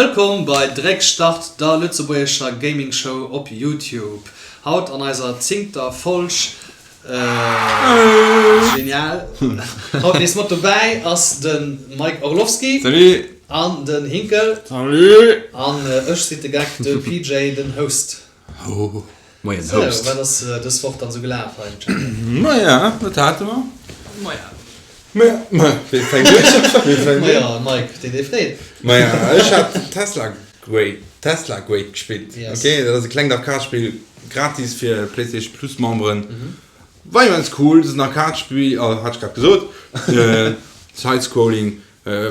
Wëllkomm bei Dréck Start, der lëtzebuergescher Gaming Show op YouTube. Haut an eiser zéngter Folg. Genial! Haut nees mat dobäi ass de Mike Orlowski. Salut! An den Hinkel. Salut! An ech si de Geck, de PJ, den Host. Moien Sou, Host. wat ass dës Woch dann sou gelaf hei am Channel? Maja, wat hate mer? Maja. Maja, ma, wee fänkt un? Wee fänkt un? Maja, Mike, deen dee freet. Maja, ech hat Tesla Great, Tesla Great gespillt. Yes. Ok, dat ass e klengt Arcade-Spill, gratis fir PlayStation Plus Memberen. War immens cool, dat ass en Arcade-Spill, oh, hat ech grad gesot, Side-Scrolling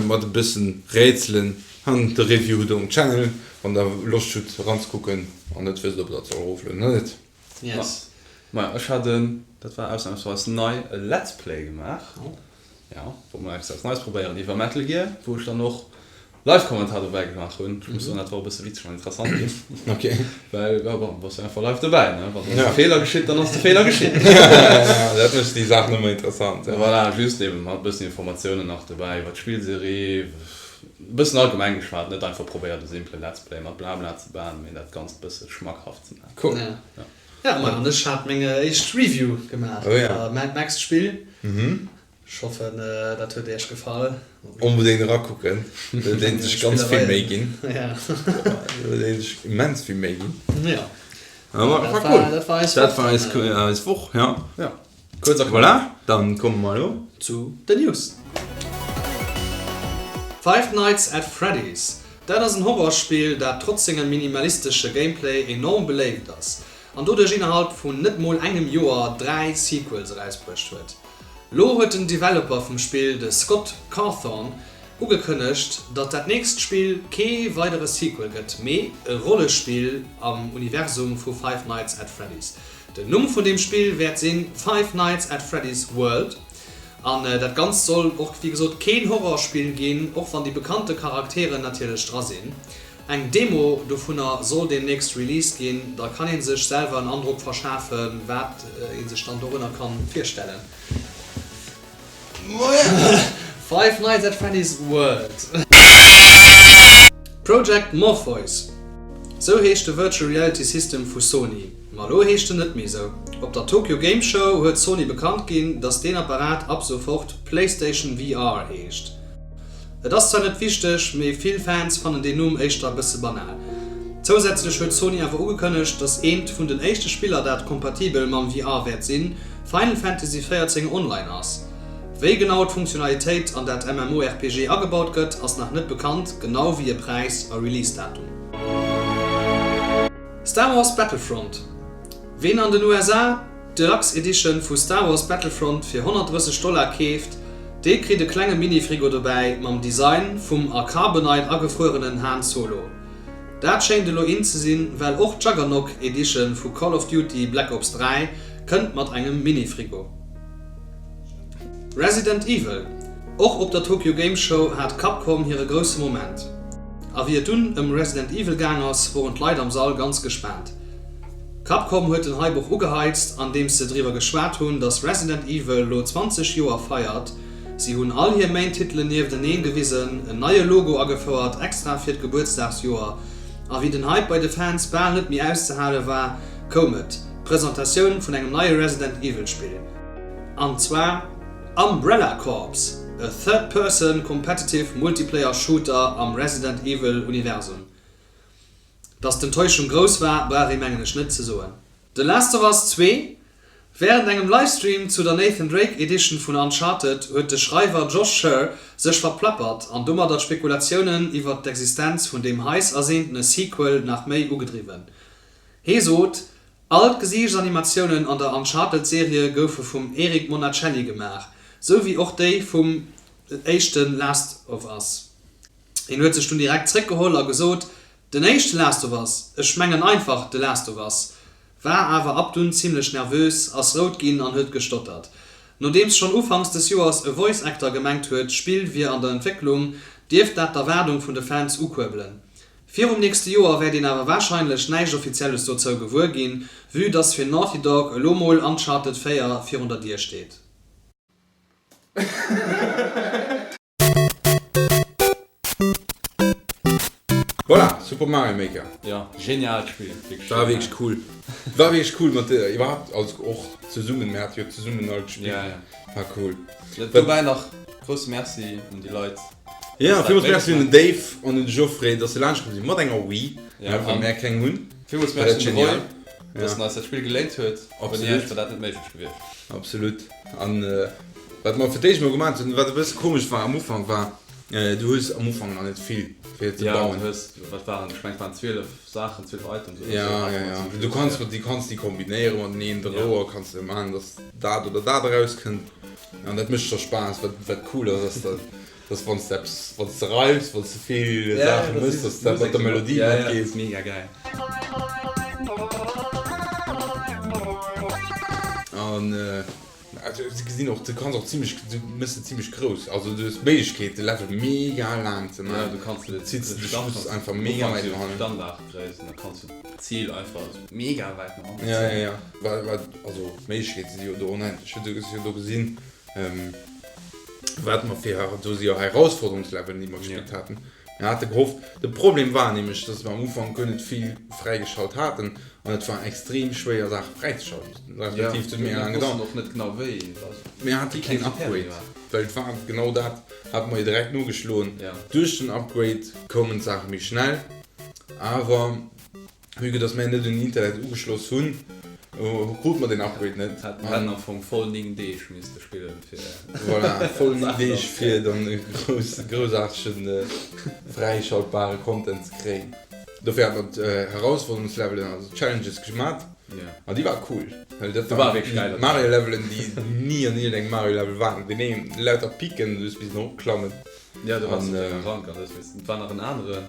mat e bëssen Rätselen. An de Review hutt der um Channel, wann der Loscht hutt eranzekucken an net wësst ob der et soll eroflueden oder net. Yes. Maja, ech hat en, dat war ausnahmsweis nei, e Let's Play gemaach, jo, wollt mol eppes eppes Neies probéieren iwwer Metal Gear, wou ech dann och Live-Kommentar dobäi gemaach hunn. Ech muss soen, dat war och e bësse witzeg an interessant ginn. Ok. Well, jo, bon, bass jo einfach live dobäi, ne? Wann dann e Feeler geschitt, dann ass de Feeler geschitt. Dat mécht déi Saach nëmme interessant, jo. Voilà, just eben mat e bëssen Informatiounen nach dobäi iwwer d'Spillserie, E bëssen allgemeng geschwat, net einfach probéiert e simpele Let's Play mat Blabla ze baen, mee dat Ganzt bësse schmackhaft ze maachen. Cool. Ja. Ja, ma an ech hat meng éischt Review gemaach Oh ja. iwwer Mad Max d'Spill. Ech hoffen dat huet iech gefall. Onbedéngt erakucken, do huet een sech ganz vill Méi ginn. Ja. Do huet een sech immens vill Méi ginn. Ja. War Dat cool. war, dat war eis Dat Woch. war eis, eis Woch, ja. Ja. Kuerz a knapp. Voilà, dann komme mer elo. Zu den News. Five Nights at Freddy's, dat ass en Horrorspill, dat trotz sengem minimalistesche Gameplay enorm beléift ass an doduerch innerhalb vun net mol engem Joer 3 Sequels erausbruecht huet. Lo huet den Developer vum Spill, de Scott Cawthon, ugekënnegt, datt dat nächst Spill kee weidere Sequel gëtt, mee e Rollespill am Universum vu Five Nights at Freddy's. Den Numm vun deem Spill wäert sinn Five Nights at Freddy's World an dat Ganzt soll och wéi gesot keen Horrorspill ginn, och wann déi bekannte Charakteren natierlech dra sinn. Eng Demo dovunner soll deemnächst released ginn, da kann ee sech selwer en Androck verschafen, wat ee sech dann dorënner kann virstellen. Five Nights at Freddy's World. Project Morpheus, sou heescht de Virtual Reality System vu Sony. Ma elo heescht en net méi sou. Op der Tokyo Game Show huet Sony bekannt ginn, dass deen Apparat ab sofort PlayStation VR heescht. Et ass zwar net wichteg, mee vill Fans fannen deen Numm éischter e bësse banal. Zousätzlech huet Sony awer ugekënnegt, dass eent vun den éischte Spiller dat kompatibel mam VR wäert sinn, Final Fantasy 14 Online ass. Wéi genau d'Funktionalitéit an dat MMORPG agebaut gëtt, ass nach net bekannt, genau wéi e Präis a Release-Datum. Star Wars Battlefront, Ween an den USA d'Deluxe Edition vu Star Wars Battlefront fir 130 Dollar keeft, dee kritt e klenge Mini-Frigo dobäi mam Design vum a Carbonite agefruerenen Han Solo. Dat schéint elo in ze sinn, well och d'Juggernog Edition vu Call of Duty Black Ops 3 kënnt mat engem Mini-Frigo. Resident Evil, Och op der Tokyo Game Show hat Capcom hire grousse Moment. A wéi et dunn ëm Resident Evil gaang ass, woren d'Leit am Sall ganz gespaant. Capcom huet den Hype och ugeheizt, andeems se driwwer geschwat hunn, dass Resident Evil lo 20 Joer feiert. Si hunn all hir Main-Titelen niefteneen gewisen, en neie Logo agefouert, extra fir d'Gebuertsdagsjoer. A wéi den Hype bei de Fans bal net méi auszehale war, koum et, d'Presentatioun vun engem neie Resident Evil Spill. An zwar Umbrella Corps, e Third-Person Competitive Multiplayer Shooter am Resident Evil Universum. Dass d'Enttäuschung grouss war, brauch ee mengen ech net ze soen. The Last of Us 2, Wärend engem Livestream zu der Nathan Drake Edition vun Uncharted huet de Schreiwer Josh Scherr sech verplappert an domadder d'Spekulatiounen iwwert d'Existenz vun deem heiss erseentene Sequel nach méi ugedriwwen. Hee sot, all d'Gesiichtsanimatiounen an der Uncharted-Serie goufe vum Eric Monacelli gemaach, sou wéi och déi vum éischte Last of Us. Hien huet sech dunn direkt zréckgeholl a gesot, Den éischte Last of Us, ech mengen einfach The Last of Us, war awer ab dunn zimlech nervös, ass rout ginn an huet gestottert. Nodeems schonn ufanks des Joers e Voice Actor gemengt huet, d'Spill wier an der Entwécklung, dierft dat d'Erwaardung vun de Fans ukuerbelen. Virum nächste Joer wäert een awer warscheinlech näischt Offizielles dozou gewuer ginn, vue dass fir Naughty Dog elo mol Uncharted 4 virun der Dier steet. Voilà, Super Mario Maker. Jo, genialt Spill, wierklech War wierklech cool. War wierklech cool mat der, iwwerhaapt, also och zesummen, mir hate jo zesummen all gespillt. Ja, ja. War cool. Dobäi nach grousse Merci un déi Leit. Ja, villmools Merci un den Dave an un de Geoffrey, dass se laanscht komm sinn mat enger Wii, well mär keng hunn. Villmools Merci un de Roy, dass en eis dat Spill geléint huet. Ouni iech wär dat net méiglech gewiescht. Absolut. An wat mer fir d'éischt mol gemaach hunn, wat e bësse komesch war am Ufank, war, du hues am Ufank nach net vill fir ze bauen. Ja, du hues, wat waren, ech mengen et waren 12 Saachen, 12 Items oder esou. Ja, ja, ja. Du kanns mat, du kanns déi kombinéiere mateneen, de Rouer kanns de maachen, dass dat oder dat erauskënnt. An dat mécht scho Spaass. Wat, wat cool ass, ass dat, dass wann s de eppes, wann s de reifs, wann s de vill Saache mëss, dass dat mat der Melodie matgeet. Mega gäil. An also se gesinn och, du kanns och zimmlech, du mëss se zimmlech grouss. Also du hues d'Méiglechkeet de Level mega laang ze maachen. Ja, du kanns de zitts de Schluss einfach mega wäit no hannen. Standardgréisst an da kanns du d'Zil einfach mega wäit no hannen zéien. Ja, ja, ja. Well, well, also d'Méiglechkeete si jo do onendlech. Hutt Der jo do gesinn, wat mer fir, do si jo Herausforderungslevelen, déi mer gespillt haten. Mir hate gehofft, de Problem war nämlech, dass mer am Ufank guer net vill fräigeschalt haten an et war extrem schwéier Saache fräizeschalten, respektiv et huet méi laang gedauert. Mir hate keen Upgrade, well et war genau dat, hate mer jo direkt nogeschloen, duerch den Upgrade koumen d'Saache méi schnell, awer Vue que dass mär net un den Internet ugeschloss hunn, krute mer den Upgrade net. Mir hätten am Fong voll 9 Deeg misste spillen fir. Voilà, voll 9 Deeg fir dann e groussaartegen fräischaltbare Content ze kréien. Dofir hat mer d'Herausforderungslevelen, also d'Challenges gemat an déi ware cool. Well dat waren Mario-Levelen, déi ni an iergendengem Mario-Level waren. Deen een lauter Picken, du hues missen eropklammen. Ja, du has den Rank an hues missen. Et war nach en aneren,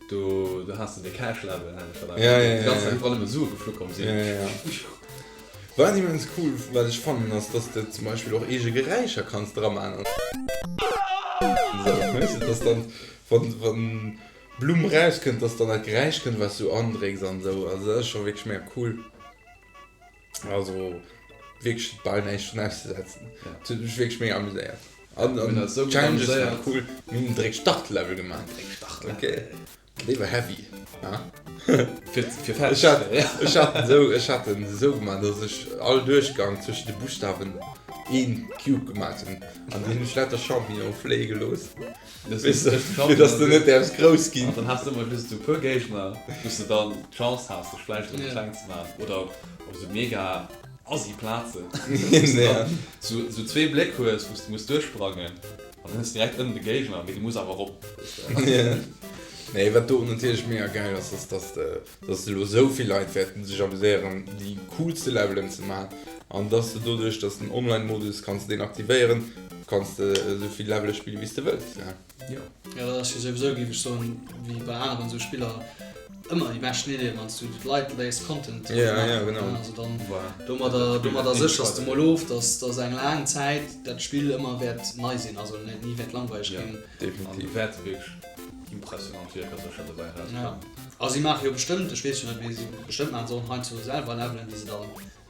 do do has de de Cash Level, nennen ech dat einfach. Ja, ja, ja. Déi ganz Zäit iwwerall nëmme Sue geflu komm sinn. Ja, ja, ja. Wat immens cool, wat ech fannen, ass, dass de zum Beispill och eege Geräischer kanns dra man an esou, weess de, dass dann, wann, wann d'Blumm rauskënnt, dass dann dat Geräisch kënnt, wat s du andrécks an esou. Also dat ass scho wierklech mega cool. Also wierklech bal näischt drun auszesetzen. Et huet mech wierklech mega amuséiert. An an d'Challenges waren cool. Mir hunn direkt Startlevel gemaach. Okay. Dee war heavy, ha? Fir fir fäerdeg Ech hat ech hat en esou ech hat en esou gemaach, dass ech all Duerchgang zwëschen de Buschtawen een Cube gemaach hunn. An dunn hunn ech lauter Champignonen fléie gelooss. Weess de, fir dass de net däerfs grouss ginn. An dann has de ëmmer just esou e puer Géigner, wou s de dann d'Chance has, dech vläicht erëm kleng ze maachen oder op esou mega assi Plazen, wou s de dann esou esou zwee Bléck hues, wou s de muss duerchsprangen an dann hues de direkt ënnen de Géigner, mee du muss awer erop, weess de. Nee, wat do natierlech mega gäil ass, ass dass de dass elo esou vill Leit wäerten sech amuséieren déi coolste Levelen ze maachen an dass de doduerch dass den Online Modus kanns de deen aktivéieren kanns de esou vill Levele spille wéi s de wëlls. Jo dat ass jo souwisou géif ech soen wéi bei aneren esou Spiller ëmmer déi beschten Idee wann s du d'Leit léiss Content maachen also dann domadder domadder séchers de mol of dass dass eng laang Zäit dat Spill ëmmer wäert nei sinn also ni wäert langweileg ginn. Definitiv. Wäerte wierklech impressionant Wierker sécher dobäi erauskommen. A si maache jo bestëmmt, ech weess jo net, mee si bestëmmt maache se och heiansdo selwer Levelen, déi se dann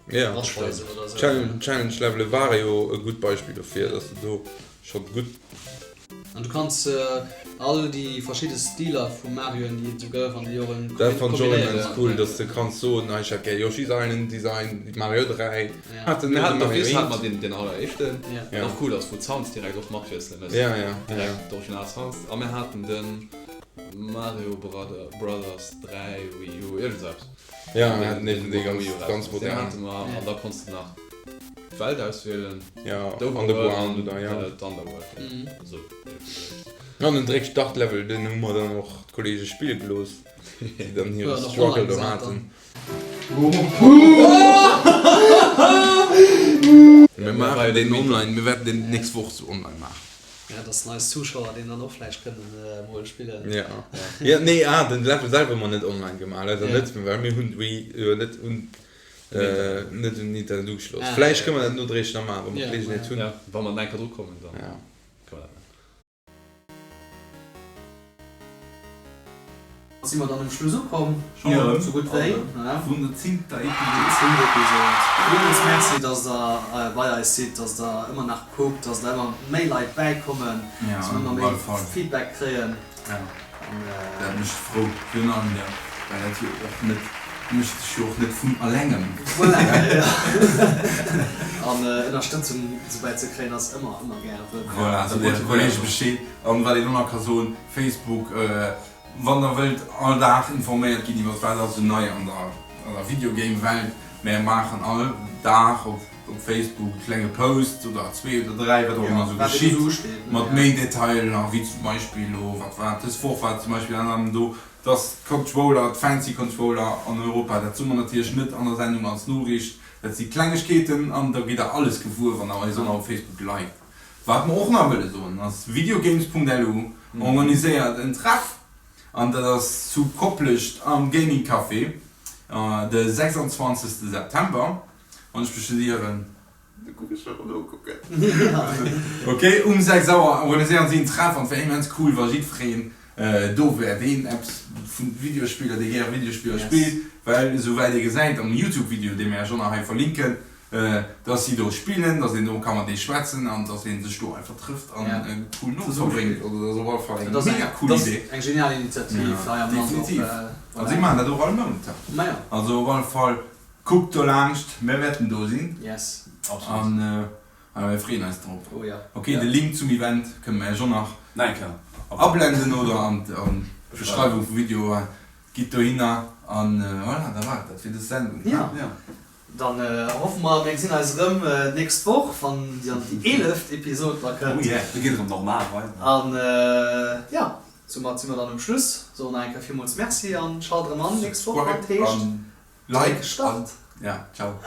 eraschweisen oder esou. Challenge Levele ware jo e gutt Beispill dofir, dass de do scho gutt. An du kanns all déi verschidde Stiler vu Marioen, déi et esou gouf an de Joren, Dat fannt ech och immens cool, dass de kanns soen, hei ech hätt gär Yoshi's Island Design, Mario 3, hat den Mario 1. Hat mer deen alleréischten, wat och cool ass, wou d'Sounds direkt och matwiesselen, weess de, direkt d'original Sounds. A mir haten den. Mario Brothers 3 Wii U, iergend sou eppes. Ja, mir haten ee vun deene ganz, ganz modernen. Deen hate mer, an da konns de nach d'Welt auswielen, Ja, d'Overworld an oder, ja. d'Underworld. Esou iergend Ja, an den Dréck Startlevel, deen hu mer dann och d'Kollege spille gelooss, déi dann hire Struggle do haten. Mir maachen deen online, mir wäerten deen d'nächst Woch sou online maachen. Ja, dass eis Zuschauer deen dann och vläicht kënnen mol spillen. Ja, ja, nee, ah, den Level selwer hu mer net online gemaach, leider net, well mir hunn d'Wii jo net un, net un den Internet ugeschloss. Vläicht kënne mer dat nodréiglech nach maachen, wa mer d'Geleegenheet hunn. Ja, wa mer dann eng Kéier dru kommen, dann Ja. kënne mer dat maachen. Si mer dann um Schluss ukomm? Schonn erëm? Sou gutt wéi, ne? Vun der zéngter Episod. Zéngt Episod. Villmools Merci, dass der bei eis sidd, dass der ëmmer nach kuckt, dass der ëmmer méi Leit bäikommen, dass mer ëmmer méi Feedback kréien. Dat mécht frou, virun allem jo, well dat jo och net, mécht sech jo och net vun allengem. Voilà, jo. An Ënnerstëtzung esouwäit ze kréien ass ëmmer, ëmmer gäre wëllkomm. Voilà, sot äre Kollege Bescheed. An wat een och nach ka soen, Facebook, Wann der wëllt all Dag informéiert ginn iwwert wat ass esou nei an der an der Videogame Welt, mär maachen all Dag op op Facebook e klenge Post oder zwee oder 3 wat och ëmmer esou geschitt mat méi Detailer wéi zum Beispill elo wat war dës Woch war zum Beispill ënner anerem do dass d'Controller d'fancy Controller an Europa, dat soe mer natierlech net an der Sendung als Noriicht, dat si Klengegkeeten an da gitt der alles gewuer wann der eis och nach op Facebook liked. Wat mer och nach wëlle soen ass, Videogames.lu organiséiert en Treff an dat ass zu Koplescht am Gaming Café de 26 September, wann ech mech net ieren, do kuck ech erëm nokucken, ok, um 6 Auer organiséieren si en Treff an et wär immens cool wa jiddwereen do wär deen eppes vu Videospiller, dee gäre Videospiller spillt, well esouwäit ee gesäit am Youtube Video, dee mir iech och nach hei verlinken, dass si do spillen, dass een do ka mat ee schwätzen an dass ee sech do einfach trëfft an e coolen Owend verbréngt. Also dat ass op alle Fall eng mega cool Idee. Eng genial Initiativ hei am Land och. Definitiv. A si maachen dat och all Mount. Also op alle Fall kuckt do laanscht, mir wäerten do sinn. Yes. An mir freeën eis drop. Ok, de Link zum Event kënne mer iech och nach ablenden oder an d'Beschreiwung vum Video. Gitt dohinner an voilà, da war et dat fir dës Sendung. Dann hoffe mer, mir gesinn eis erëm d'nächst Woch, wann dann déi eeleft Episod da kënnt. Oh yeah, da geet et erëm normal weider. An jo, soumat si mer dann um Schluss. Soen nach eng Kéier villmools Merci an schalt erëm an d'nächst Woch, wann et heescht Like Start. Ja, ciao.